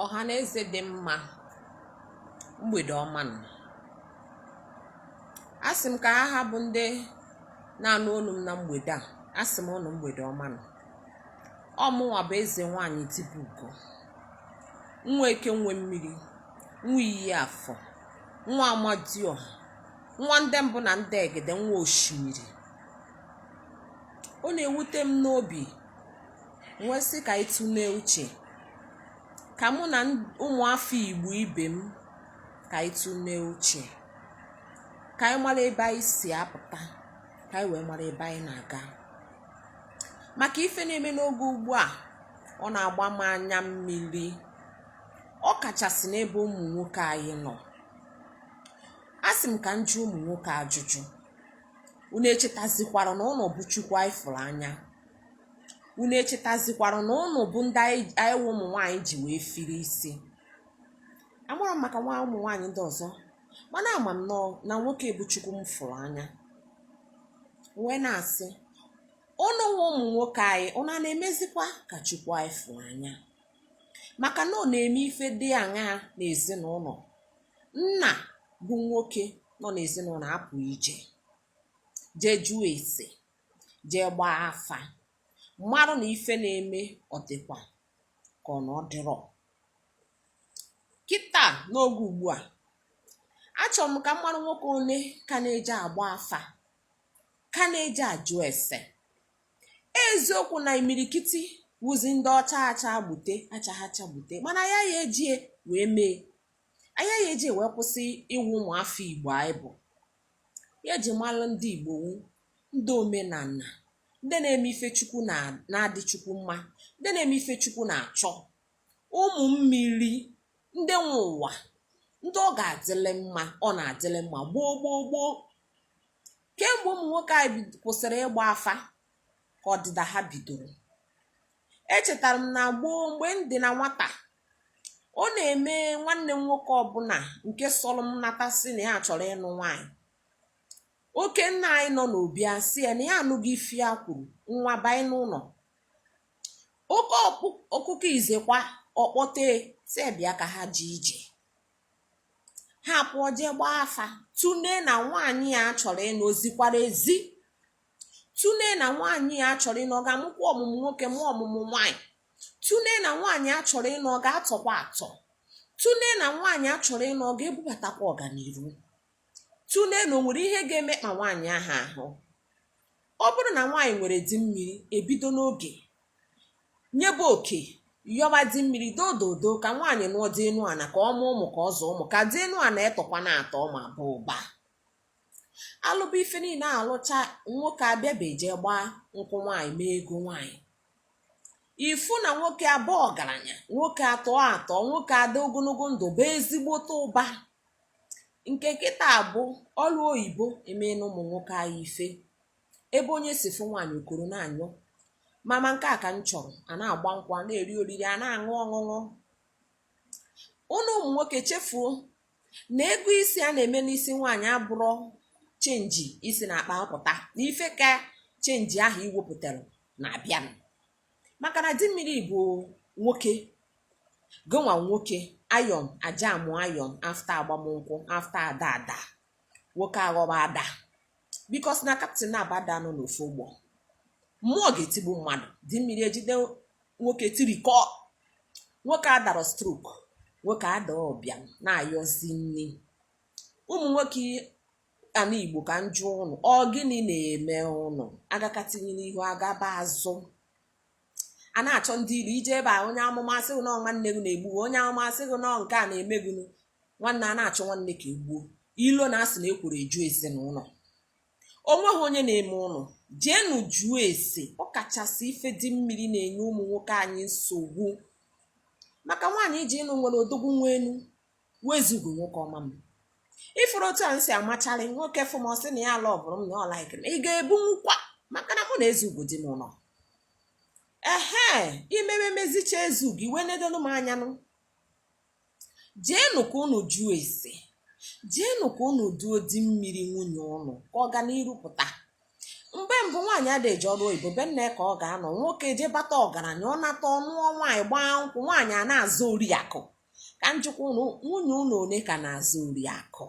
Ọhanaeze dị mma, mgbede ọma nụ. Asị m ka ha ha bụ ndị na-anụ olu m na mgbede a, asị m ụnụ mgbede ọma nụ. Ọ mụnwa bụ eze nwaanyị Dibugo, nwa eke nwe mmiri, nwa iyi afọ, nwa amadioha, nwa ndị mbụ na ndị egede, nwa osimiri. Ọ na-ewute m n'obi m wee sị ka anyị tụlee uche ka mụ na ụmụafọ Igbo ibe m ka anyị tụlee uche ka anyị mara ebe anyị si apụta ka anyị wee mara ebe anyị na-aga maka ife na-eme n'oge ugbu a ọ na-agba m anya mmiri ọ kachasị n'ebe ụmụ nwoke anyị nọ. Asị m ka m jụọ ụmụ nwoke ajụjụ, unu echetazikwara na ụnụ bụ Chukwu anyị fụrụ anya? Unu echetazikwara na ụnụ bụ ndị anyị wụ ụmụ nwaanyị ji wee firi isi? Amara m maka nwa ụmụ nwaanyị ndị ọzọ, mana ama m nọọ na nwoke bụ Chukwu m fụrụ anya. Wee na-asị ụnụ nwa ụmụ nwoke anyị, ụnụ a na-emezikwa ka Chukwu anyị fụrụ anya? Maka na ọ na-eme ife dị aṅaa n'ezinụlọ, nna bụ nwoke nọ n'ezinụlọ apụ ije jee jụọ ese, jee gbaa afa, marụ na ife na-eme ọ dịkwa ka ọ na ọ dịrọ. Kịta n'oge ugbu a, achọrọ m ka m marụ nwoke one ka na-eje agba afa, ka na-eje ajụ ese. Eziokwu na imirikiti wụzi ndị ọcha acha gbute achaghị acha gbute, mana ya ya ejie wee mee anya ya eji wee kwụsị ịwụ ụmụafọ Igbo anyị bụ. Ya eji malụ ndị Igbo wu ndị omenala, ndị na-eme ife Chukwu na-adị Chukwu mma, ndị na-eme ife Chukwu na-achọ, ụmụ mmiri, ndị nwe ụwa, ndị ọ ga-adịlị mma, ọ na-adịlị mma gboo gboo gboo. Kemgbe ụmụ nwoke anyị kwụsịrị ịgba afa ka ọdịda ha bidoro. Echetara m na gboo mgbe m dị na nwata, ọ na-eme nwanne m nwoke ọbụla nke sọrọ m nata sị na ya chọrọ ịnụ nwaanyị, oke nna anyị nọ n'obi asị ya na ya anụghị ife ya kwuru, nwa banye n'ụlọ. Oke ọkụkọ izekwa ọkpọte sị bịa ka ha ji ije, ha pụọ jee gbaa afa, tụnee na nwaanyị ya chọrọ ịnụ ozikwara ezi, tụnee na nwaanyị ya chọrọ ịnụ ọ ga-amụkwa ọmụmụ nwoke mụọ ọmụmụ nwaanyị, tụnee na nwaanyị a chọrọ ịnụ ọ ga-atọkwa atọ, tụnee na nwaanyị a chọrọ ịnụ ọ ga-ebubatakwa ọganiru, tụnee na o nwere ihe ga-emekpa nwaanyị ahụ ahụ. Ọ bụrụ na nwaanyị nwere di mmiri, ebido n'oge nyebe oke yọba di mmiri dododo ka nwaanyị nụọ di enu ana, ka ọ mụọ ụmụ, ka ọ zụọ ụmụ, ka di enu ana etọkwa na-atọ ma ba ụba. Alụba ife niile alụcha, nwoke abịa beje gbaa nkwụ nwaanyị, mee ego nwaanyị, ifu na nwoke abụọ ọgaranya, nwoke atọ atọ, nwoke ada ogologo ndụ bụ ezigbote ụba. Nke kịta bụ ọlụ oyibo emeela ụmụ nwoke anyị ife ebe onye si fụ nwaanyị okoro na-anyụ mama nke a ka m chọrọ, a na-agba nkwụ, a na-eri oriri, a na-aṅụ ọṅụṅụ. Ụnụ ụmụ nwoke chefuo na ego isi a na-eme n'isi nwaanyị abụrọ change isi na-akpa apụta na ife ka change ahụ iwepụtara na-abịa, maka na di mmiri bụ nwoke gụnwa nwoke ayọn aja amụ ayọn after agbamnkwụ, after ada ada nwoke aghọba ada, because na captain na-abada nọ n'ofu ụgbọ mmụọ ga-etigbu mmadụ. Di mmiri ejide nwoke tirikọ, nwoke adara stroke, nwoke ada ụbịam na-ayọzi nni. Ụmụ nwoke ana Igbo, ka m jụọ ụnụ, ọ gịnị na-eme ụnụ agakatinye n'ihu agaba azụ, a na-achọ ndị ilu ije ebe a? Onye amụma asị gị nọọ nwanne gị na-egbu, onye amụma asị gị nọọ nke a na-eme gị, nwanne a na-achọ nwanne ka egbuo, ilo na asị na ekworo eju ezinụlọ. O nweghị onye na-eme ụnụ jeenu jụọ ese. Ọ kachasị ife dị mmiri na-enye ụmụ nwoke anyị nsogbu, maka nwaanyị iji ịnụ nwere odogwu nwa enu wezugo nwoke ọma m ifuru otu a m si amacharị nwoke fụ m, ọ sị na ya lọbụrụ m na ọ like m, ị ga-ebunwukwa maka na mụ na Ezeugo dị m ụlọ ehe imewe mezicha Ezeugo iwe nedonu m anya nụ. Jeenụ ka unu jụọ ese, jeenụ ka unu duo di mmiri nwunye ụnụ ka ọganiru pụta. Mgbe mbụ, nwaanyị adịghị eje ọrụ oyibo, be nne ka ọ ga-anọ. Nwoke jee bata ọgaranya, ọ nata ọnụọ nwaanyị, gbaa nkwụ, nwaanyị a na-azụ oriakụ. Ka njikwa unu, nwunye unu one ka na-azụ oriakụ?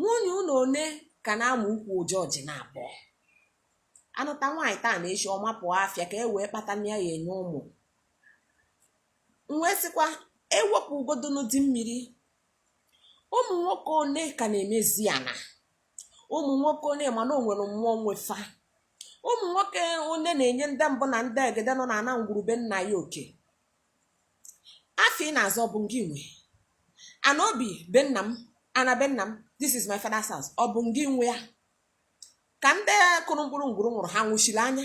Nwunye unu one ka na-amụ ukwu jọji na abụọ? Anụta nwaanyị taa na-echi ọmapụ afịa ka e wee kpata ya ya enye ụmụ. Wee sịkwa ewepụ ugodonu dị mmiri. Ụmụ nwoke one ka na-emezi ana? Ụmụ nwoke one mana o nwere mmụọ nwefa? Ụmụ nwoke one na-enye ndị mbụ na ndị egede nọ na ana ngwurube nna ya oke afọ ị na-azọ bụ ngị nwe ana obi be nna m, ana be nna m, this is my father's house. Ọ bụ ngị nwe ya? Ka ndị kụrụ mkpụrụ ngwuru nwụrụ, ha nwụchiri anya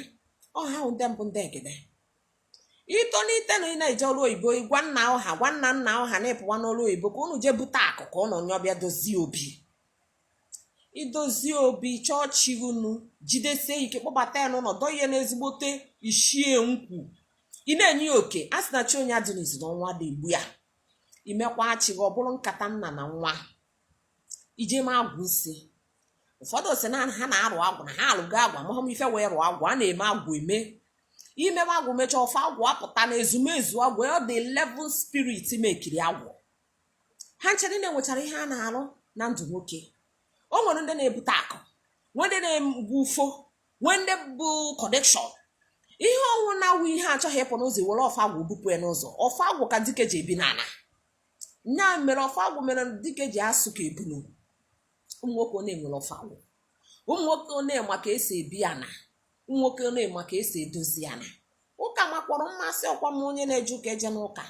ọ ha hụ ndị mbụ ndị egede itonite na ị na-eje ọrụ oyibo. Gwa nna ọha, gwa nna nna ọha na ịpụwa n'ọrụ oyibo ka unu jee bute akụ, ka ụnụ nyọbịa dozie obi. Idozie obi, chọọchị unu jidesie ike, kpọbata ya n'ụlọ, dọ ihe n'ezigbote ishie nkwu, ị na-enye ya oke. A sị na chi onye adị n'izu na ọnwa dị egbu ya. Imekwa chi gị, ọ bụrụ nkata nna na nwa ije ma agwụ nsị. Ụfọdụ sị na ha na-arụ agwụ, na ha alụgo agwụ, amaghị m ife wee rụọ agwụ. A na-eme agwụ eme, imewe agwụ, mechaa ọfọ agwụ apụta na ezumezu agwụ. Ọ dị 11 spirit mekiri agwụ. Ha nche niile nwechara ihe a na-arụ na ndụ nwoke. O nwere ndị na-ebute akụ, nwee ndị na-egbu ufo, nwee ndị bụ connection. Ihe ọnwụ na-awụ ihe achọghị ịpụ n'ụzọ, were ọfọ agwụ bupụ ya n'ụzọ. Ọfọ agwụ ka dike ji ebi n'ala. Nya mere ọfọ agwụ mere dike ji asụ ka ebunu. Ụmụ nwoke one nwere ọfọ agwụ? Ụmụ nwoke one ma ka esi ebi ana? Ụmụ nwoke one ma ka esi edozi ana? Ụka makpọrọ mmasị ọkwa m onye na-eje ụka eje n'ụka,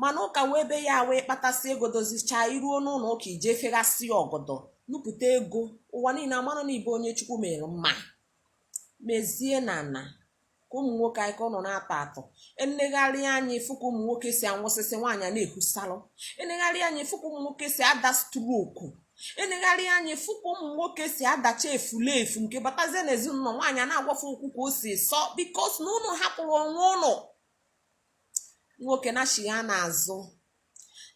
mana ụka wee ebe ya wee kpatasị ego, dozichaa iruo n'ụlọ ụka, ije feghasị ya ọgọdọ, nupụta ego. Ụwa niile amara na ibe onye Chukwu mere mma. Mezie na ana ka ụmụ nwoke anyị ka ọ nọ na-atọ atọ. Enegharị anya ịfụ ka ụmụ nwoke si anwụsịsị, nwaanyị a na-ehusalụ. Enegharị anya ịfụ ka ụmụ nwoke si ada stroke. Enegharị anya ịfụ ka ụmụ nwoke si adacha efulefu nke batazie n'ezinụlọ, nwaanyị a na-agwafe okwu ka o si sọ, because na unu hapụrụ onwe ụnụ. Nwoke nachigha n'azụ,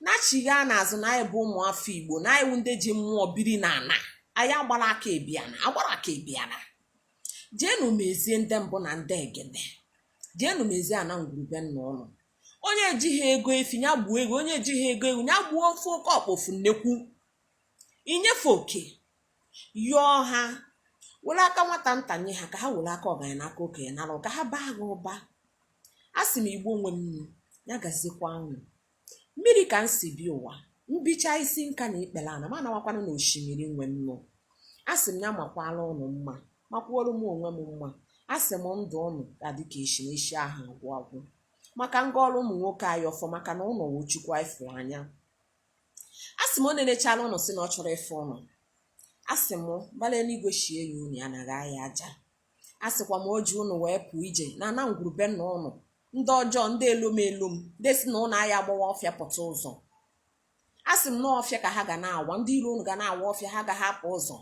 nachigha n'azụ, na anyị bụ ụmụafọ Igbo, na anyị wụ ndị ji mmụọ biri na ana anyị. Agbara aka ebiana, agbara aka ebiana. Jeenu mezie ndị mbụ na ndị egede, jeenu mezie ana ngwurube nna ụnụ. Onye ejighị ego efi ya gbuo ego, onye ejighị ego ewu ya gbuo ofe oke ọkpọfu nnekwu. Inyefe oke, yọọ ha, were aka nwata nta nye ha, ka ha were aka ọgaranya na aka okenye nara, ka ha baa gị ụba. A sị m, Igbo nwe m nnu ya gazikwa unu. Mmiri ka m si bi ụwa mbicha isi nka na ikpere ana m anawakwana na osimiri nwe m nụ. A sị m ya makwala ụnụ mma, makwuoro m onwe m mma. A sị m ndụ ụnụ ga-adị ka eshi na eshi ahụ agwụ agwụ, maka nga ọrụ ụmụ nwoke anyị ọfọ, maka na ụnụ wụ Chukwu anyị fụrụ anya. A sị m ọ na-enechala ụnụ sị na ọ chọrọ ịfụ ụnụ. A sị m gbala eluigwe shie ya unu ya anaghị aya aja. A sịkwa m o ji ụnụ wee pụọ ije na ana ngwurube nna ụnụ, ndị ọjọọ, ndị elom elom, ndị si na ụnụ aya agbawa ọfịa pụta ụzọ. A sị m na ọfịa ka ha ga na-awa, ndị iro ụnụ ga na-awa ọfịa, ha gaghị apụ ụzọ.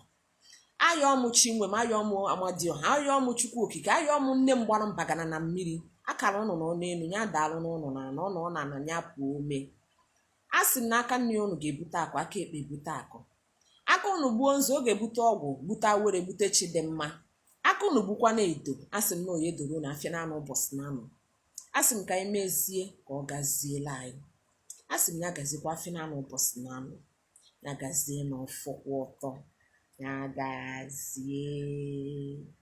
Ayọọ m chi nwe m, ayọọ m Amadioha, ayọọ m Chukwu Okike, ayọọ m nne m gbara mbagana na mmiri. Akara ụnụ na ọnụ elu ya daalụ n'ụnụ na ana ọnụ ọ na ana ya pụọ ome. A sị m na aka nne ụnụ ga-ebute akụ, aka ekpe ebute akụ. Aka ụnụ gbuo nzu, ọ ga-ebute ọgwụ, gbute awere, gbute chi dị mma. Aka ụnụ gbukwa na edo, a sị m na oye doro na afịa na-anụ ụbọchị na anụ. A sị m ka anyị mezie ka ọ gaziela anyị. A sị m ya gazikwa afịa na-anụ ụbọchị na anụ, ya gazie na ọfọkwa ọtọ, ya gazie.